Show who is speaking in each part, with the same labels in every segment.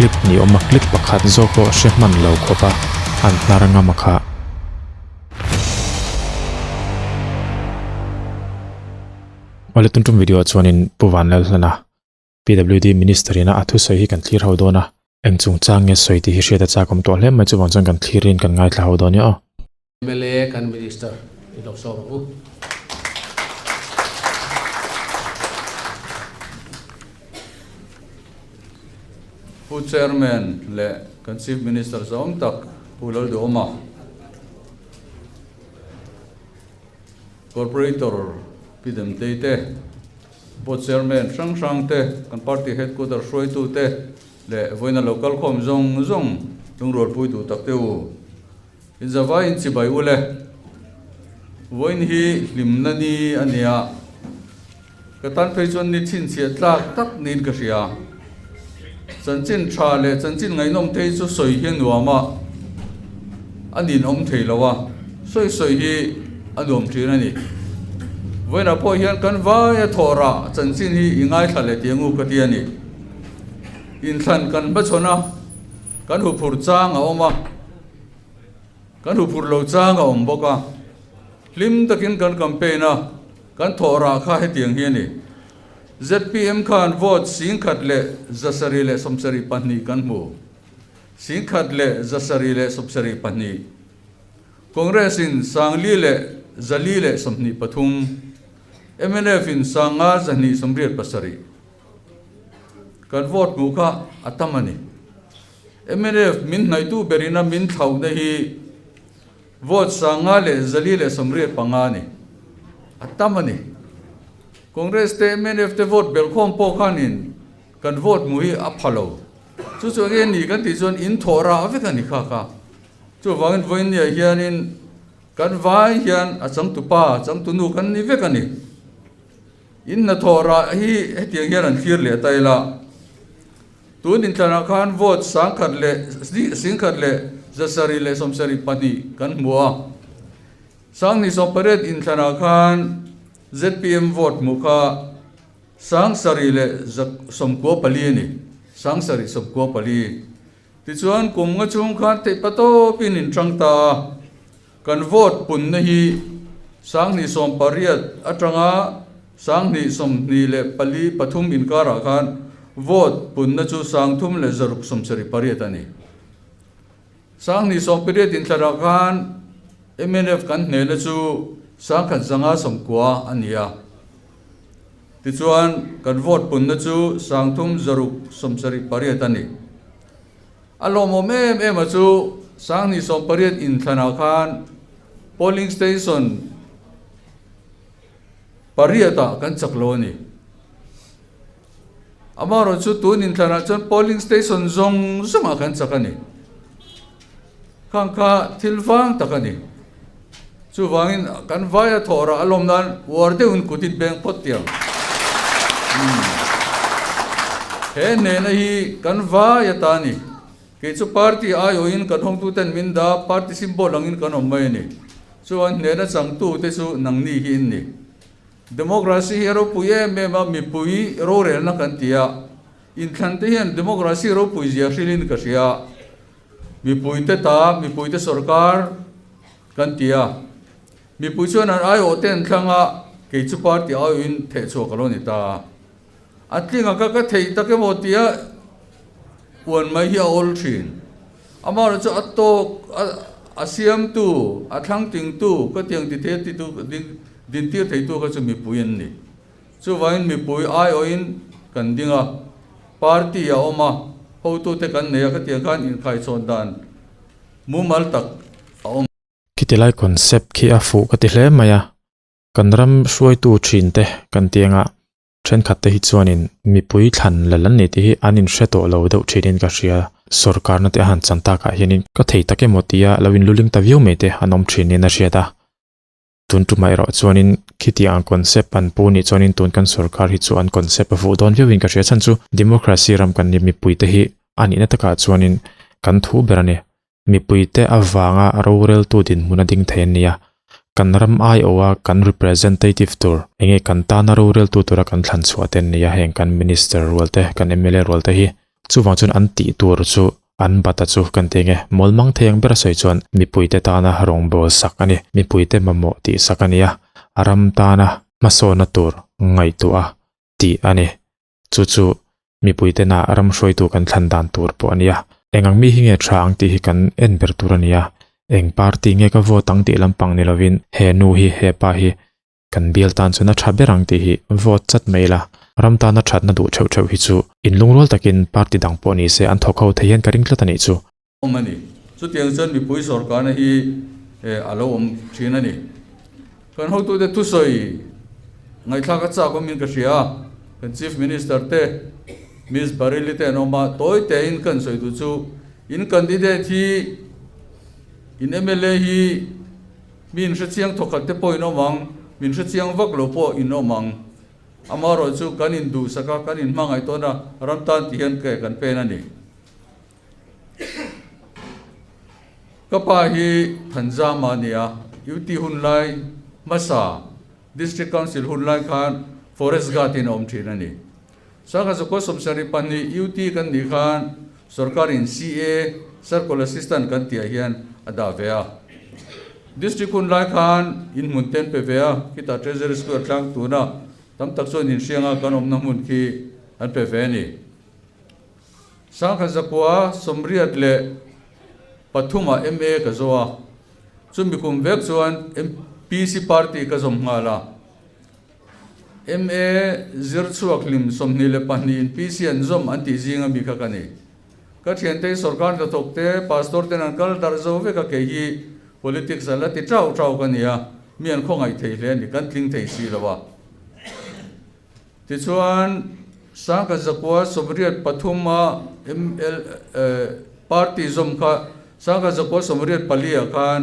Speaker 1: clip ni awm a clip pakhat zawk pawh hre hman lo khawp a an hnar ngam a kha. Awle tun tum video ah chuanin Pu Vanlalhlana PWD Minister ina a thusawi hi kan thlir ho dawn a, eng chungchang nge sawi tih hi hriat a chak awm tawh hle mai chuvang chuan kan thlirin kan ngaithla ho dawn nia aw.
Speaker 2: Mla kan Minister i lo sawm ang u.
Speaker 3: Pu Chairman leh kan Chief Minister zawng tak Pu Lalduhawma, Corporator Pi Demtei te, Board Chairman hrang hrang te, kan Party Headquarter hruaitu te leh vawiina lo kalkhawm zawng zawng lungrualpui duh tak te u. Inzavai in chibai u le. Vawiin hi hlimna ni a nia. Ka tan phei chuan ni chhinchhiah tlak tak niin ka hria. Chanchin tha leh chanchin ngaihnawm te hi chu sawi hi a nuam a, a ninawm thei lo a, sawi sawi hi a nuam thin a ni. Vawiinah pawh hian kan vaia thawh rah chanchin hi i ngaithla leh tih angu ka ti a ni. Inthlan kan hmachhawn a, kan huphurh chang a awm a. Kan huphurh lo chang a awm bawk a, hlim takin kan campaign a, kan thawh rah kha hetiang hi a ni. Zpm khan vote 1,732 kan hmu. 1,722. Congress in 4,423, mnf in 5,287. Kan vote hmuh kha a tam a ni. Mnf min hnaihtu berina min thlauhna hi vote 5,485 a ni. A tam a ni. Congress te mnf te vote belhkhawm pawh khanin kan vote hmuh hi a pha lo. Chu chu enge ni kan tih chuan in thawh rah vek a ni kha kha. Chuvangin vawiinniah hianin kan vai hian a changtupa, changtunu kan ni vek a ni. In hnathawh rah hi hetiang hian an thlir leh ta ila. Tun inthlanah khan vote 1,172 kan hmu a. 2018 inthlanah khan zpm vote hmuh kha 7,094 a ni, 7,094. Tichuan kum nga chhung khan theihpatawpin inhrang ta a, kan vote punna hi 2018 atanga 2024 pathum inkarah khan vote punna chu 3,678 a ni. 2018 inthlanah khan mnf kan hnehna chu 1,590 a ni a. Tichuan, kan vote punna chu 3,678 a ni. A lawmawm em em a chu 2018 inthlanah khan polling station pariatah kan chak lo a ni. Amaherawh chu tun inthlanah chuan polling station zawng zawngah kan chak a ni. Khang kha thil vang tak a ni. Chuvangin kan vaia thawh rah a lawm nan uar deuhin kut in beng phawt tiang. He hnehna hi kan vai ata a ni. Kei chu party aiawhin kan hawngtuten min dah party symbol angin kan awm mai a ni. Chuan hnehna changtute chu nangni hi in ni. Democracy hi a ropui em em a, mipui rorelna kan ti a. Inthlan te hian democracy ropui zia hrilhin ka hria. Mipuite ta, mipuite sorkar kan ti a. Mipui chuan an aiawh te an thlang a, kei chu party aiawhin thehchhuah ka lo ni ta. A tlinga ka ka theih tak emaw tia uan mai hi a awl thin. Amaherawhchu chu a tawk a siamtu, a thlang tingtu, ka tiang ti thei titu dintir theitu kha chu mipui an ni. Chuvangin mipui aiawhin kan ding a, party a awm a, hotute kan nei a, khatiang khan inkhaichhawn dan mumal tak a awm.
Speaker 1: Khiti lai concept khi a fuh ka ti hle mai a, kan ram hruaitu thin te kan ti anga thenkhat te hi chuanin mipui thlan lal an ni tih hi an inhre tawh lo deuh thinin ka hria, sorkarna te a han chan takah hianin ka thei tak emaw tia lo inluling ta viau mai te an awm thinin a hriat a. Tun tumah erawh chuanin khitiang ang concept an pu nih chuanin tun kan sorkar hi chu an concept a vuh dawn viauin ka hria chhan chu democracy ram kan ni mipuite hi a nihna takah chuanin kan thu ber a ni. Mipuite avanga roreltu dinhmun a ding thei an ni a, kan ram aiawha kan representative tur enge kan tana roreltu tura kan thlan chhuah te an ni a, heng kan minister rual te kan mla rual te hi. Chuvang chuan an tih tur chu an bat a chu kan ti nge. Mawlmang thei ang bera sawi chuan mipuite tana rawngbâwl sak a ni. Mipuite mamawh tih sak a ni a, a ram tana hmasawnna tur ngaihtuah a tih a ni. Chu chu mipuitena ram hruaitu kan thlan dan tur pawh a nia. Eng ang mi hi nge tha ang tih hi kan en ber tur a nia. Eng party nge ka vote ang tih lampang ni lovin he nu hi he pa hi kan bial tan chuan a tha ber ang tih hi vote chat mai ila. Ram tana thatna duh theuh theuh hi chu inlungrual takin party dang pawh ni se an thawk ho thei hian ka ring tlat a nih chu.
Speaker 3: Awm a ni. Chutiang chuan mipui sawrkarna hi a lo awm thin a ni. Kan hotute thusawi ngaihthlak a chak awmin ka hria a, kan Chief Minister te, Miss Baryli te an awm a, tawi tein kan sawi duh chu in candidate hi, in mla hi mi inhrechiang thawkhat te pawh in awm ang, min hrechiang vak lo pawh in awm ang. Amaherawhchu kan induhsak a, kan inhmangaih tawn a, ram tan ti hian ke kan pen a ni. Ka pa hi Thanzama a ni a, UT hun lai hmasa District Council hun lai khan Forest Guard in a awm thin a ni. Sangha Zakua 72 UT kan nih khan sorkarin CA, Circle Assistant kan tihah hian a dah ve a. District hun lai khan inhmun te an pe ve a, khitah Treasury Square tlang tuna tam tak chuan inhrianga kan awmna hmun khi an pe ve a ni. 1983 ah MA ka zo a, chumi kum vek chuan PC party ka zawm nghal a. MA zir chhuak hlim 22 in PC an zawm an tih zing ami kha ka ni. Ka thiantei sorkar hnathawk te, pastor ten an kal darh zo vek a, kei hi politics a la ti chau chau ka ni a, mi an khawngaih thei hle a ni, kan tling thei si lo a. Tichuan, 1983 a ML party zawm kha 1984 ah khan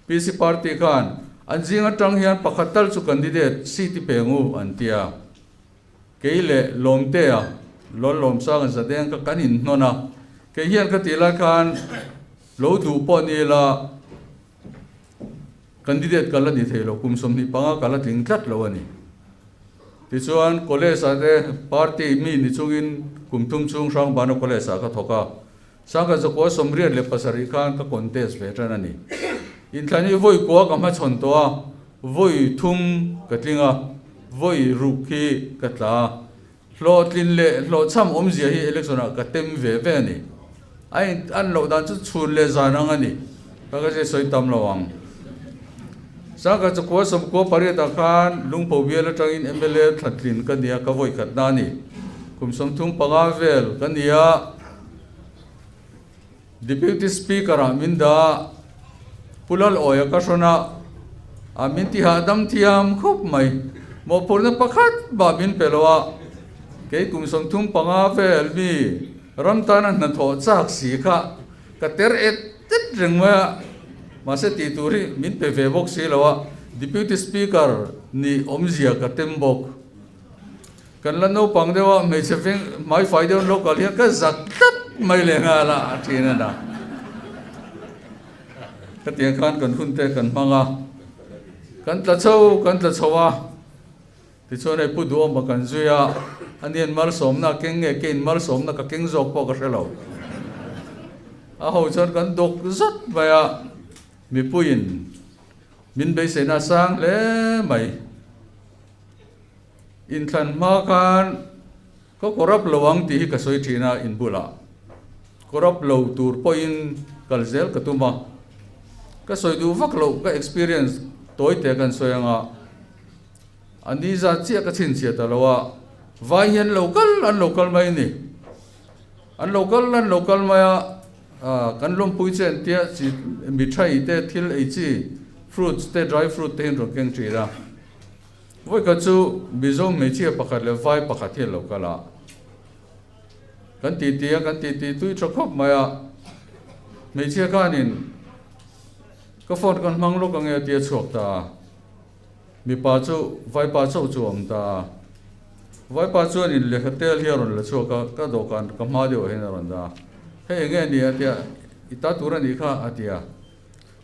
Speaker 3: PC party khan an zing atang hian pakhat tal chu candidate seat i pe ngu an ti a. Kei leh Lawmtea, Lawn Lawmsanga Zadeng kha kan inhnawn a. Kei hian ka tih lai khan lo duh pawh ni ila Candidate ka la ni thei lo, kum 25 ka la tling tlat lo a ni. Tichuan, college ah te party mi ni chungin kum thum chhung Hrangbana College ah ka thawk a. 1987 khan ka contest ve tan a ni. Inthlan hi vawi kua ka hmachhawn tawh a, vawi thum ka tling a, vawi ruk hi ka tla a. Hlawhtlin leh hlawhchham awmzia hi election ah ka tem ve ve a ni. A in an loh dan chu chhun leh zan ang a ni. Ka ka zia sawi tam lo ang. 1998 ah khan Lungpho bial atangin mla thlatlin ka nia ka vawi khat na a ni. Kum 35 vel ka nia. Deputy Speaker ah min dah Pu Lalawia ka hrawn a, a min ti hahdam thiam khawp mai. Mawhphurhna pakhat mah min pe lo a, kei kum 35 vel mi ram tana hnathawh chak si kha ka ter et et reng mai a, mahse tih tur hi min pe ve bawk si lo a, Deputy Speaker nih awmzia ka tem bawk. Kan la naupang deuh a, hmeichhe veng hmaifai deuh an lo kal hian ka zak tlat mai leh nghal a, a ṭhin a na. Khatiang khan kan hun te kan hmang a, kan tla chho kan tla chho a, tichuan hei Pu Duhawma kan zui a, ani an malsawmna a keng nge keiin malsawmna ka keng zawk pawh ka hre lo. A ho chuan kan dawk zat mai a, mipuiin min beiseina a sang hle mai. Inthlan hma khan ka corrupt lo ang tih hi ka sawi thin a in bulah. Corrupt lo tur pawhin kal zel ka tum a. Ka sawi duh vak loh ka experience tawi te kan sawi ang a. A ni zat chiah ka chhinchhiah ta lo a, vai hi an lo kal an lo kal mai a ni. An lo kal an lo kal mai a, kan lawmpui che an tia chi mithai te thil ei chi fruits te dry fruit te hi an rawn keng thin a. Vawikhat chu Mizo hmeichhia pakhat leh vai pakhat hi an lo kal a. Kan titi a, kan titi tui tha khawp mai a. Hmeichhia khanin ka phone kan hmang lawk ange a ti a chhuak ta a. Mipa chu vaipa chauh chu a awm ta a. Vaipa chuanin lehkha tel hi a rawn la chhuak a, ka dawhkan ka hma deuhah hian a rawn dah a. Hei enge a ni a tia, i ta tur a nih kha a ti a.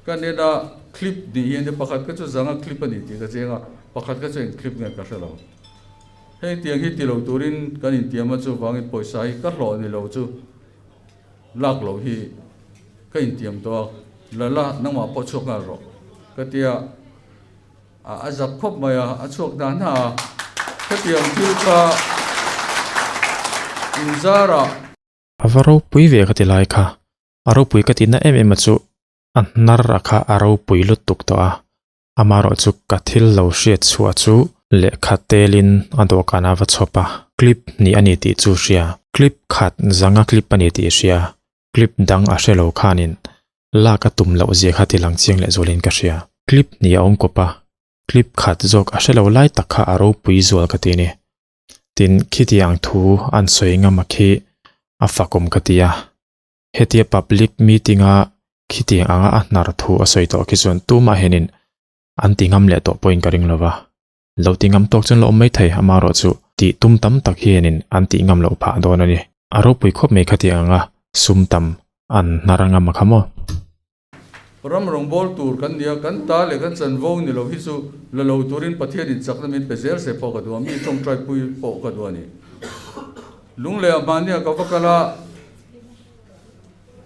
Speaker 3: Ka nena clip nih hi a nia, pakhat kha chu zanga clip a ni tih ka cheng a, pakhat kha chu eng clip nge ka hre lo. Heng tiang hi ti lo turin kan intiam a chuvangin pawisa hi ka hlawh ni lo chu lak loh hi ka intiam tawh a, la la nangmah pawh chhuak nghal rawh ka tia a a zak khawp mai a, a chhuak hna hna a, khatiang thil kha inzarah.
Speaker 1: A va ropui ve ka ti lai kha, a ropui ka tihna em em a chu a hnar a kha a ropui lutuk tawh a, Amaherawh chu ka thil lo hriat chhuah chu lehkha telin a dawhkan a va chhawp a, clip hnih a ni tih chu hria, clip khat zanga clip a ni tih hria, clip dang a hre lo khanin lak a tum loh zia kha ti lang chiang leh zualin ka hria. Clip hnih a awm kawp a, clip khat zawk a hre lo lai tak kha a ropui zual ka ti a ni. Tin, khitiang thu an sawi ngam a khi a fakawm ka ti a. Hetia public meeting a khitiang anga a hnar thu a sawi tawh khi chuan tumah hianin an ti ngam leh tawh pawhin ka ring lova. Lo ti ngam tawk chuan la awm mai thei amaherawh chu tih tum tam tak hianin an tih ngam loh phah dawn a ni. A ropui khawp mai khatiang anga sum tam an hnar ngam a kha maw?
Speaker 3: Ram rawngbâwl tûr kan nia, kan ta leh kan chanvo ni lo hi chu la lo tûrin Pathianin chakna min pe zêl se pawh ka duh a, mi ṭawngṭaipui pawh ka duh a ni. Lunglei ah mahnia ka va kal a,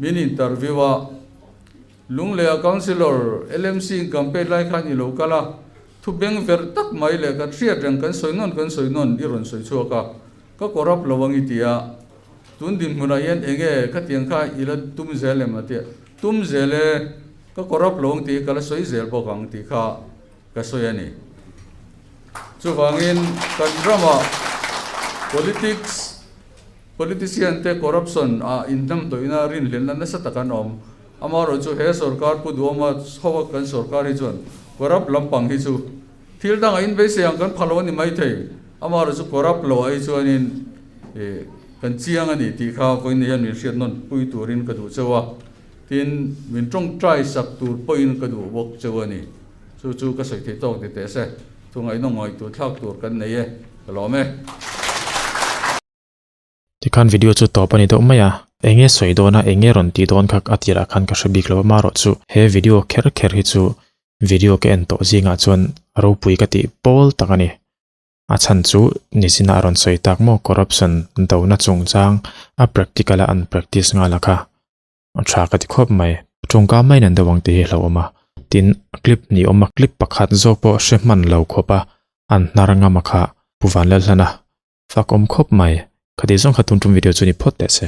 Speaker 3: min interview a, Lunglei ah Councillor LMC in campaign lai khan i lo kal a, thu beng verh tak mai leh kan hriat reng kan sawi nawn kan sawi nawn i rawn sawi chhuak a, ka corrupt lo ang i ti a, tun dinhmunah hian eng nge khatiang kha i la tum zel em a ti a, tum zel e, ka corrupt lo ang tih hi ka la sawi zel bawk ang tih kha ka sawi a ni. Chuvangin kan ramah politics, politician te corruption ah inhnamhnawihna rinhlelhna nasa tak an awm. Amaherawhchu he sorkar Pu Duhawma chhoa kan sorkar hi chuan corrupt lampang hi chu thil dangah inbeisei ang kan pha lo a ni maithei. Amaherawhchu corrupt loh ah hi chuanin kan chiang a ni tih kha vawiin hian min hriat nawn pui turin ka duh cheu a. Tin, min tawngtai sak tur pawhin ka duh bawk cheu a ni. Chu chu ka sawi thei tawk ti teh se, thu ngaihnawm ngaihtuah thlak tur kan nei e, ka lawm e.
Speaker 1: Tikhan video chu tawp a ni deuh mai a, eng nge sawi dawn a, eng nge rawn tih dawn kha a tirah khan ka hre bik lo a, marawh chu he video kher kher hi chu video ka en tawh zingah chuan ropui ka tih pawl tak a ni. A chhan chu nichinah a rawn sawi tak maw corruption dona chungchang a practical a an practice nghal a kha. A tha ka ti khawp mai. Tawngka mai nan deuh ang tih hi hlauhawm a. Tin, clip ni awm a, clip pakhat zawk pawh hre hman lo khawp a, an hnar ngam a kha Pu Vanlalhlana fak awm khawp mai. Khati zawng kha tum tum video chu ni phawt teh se.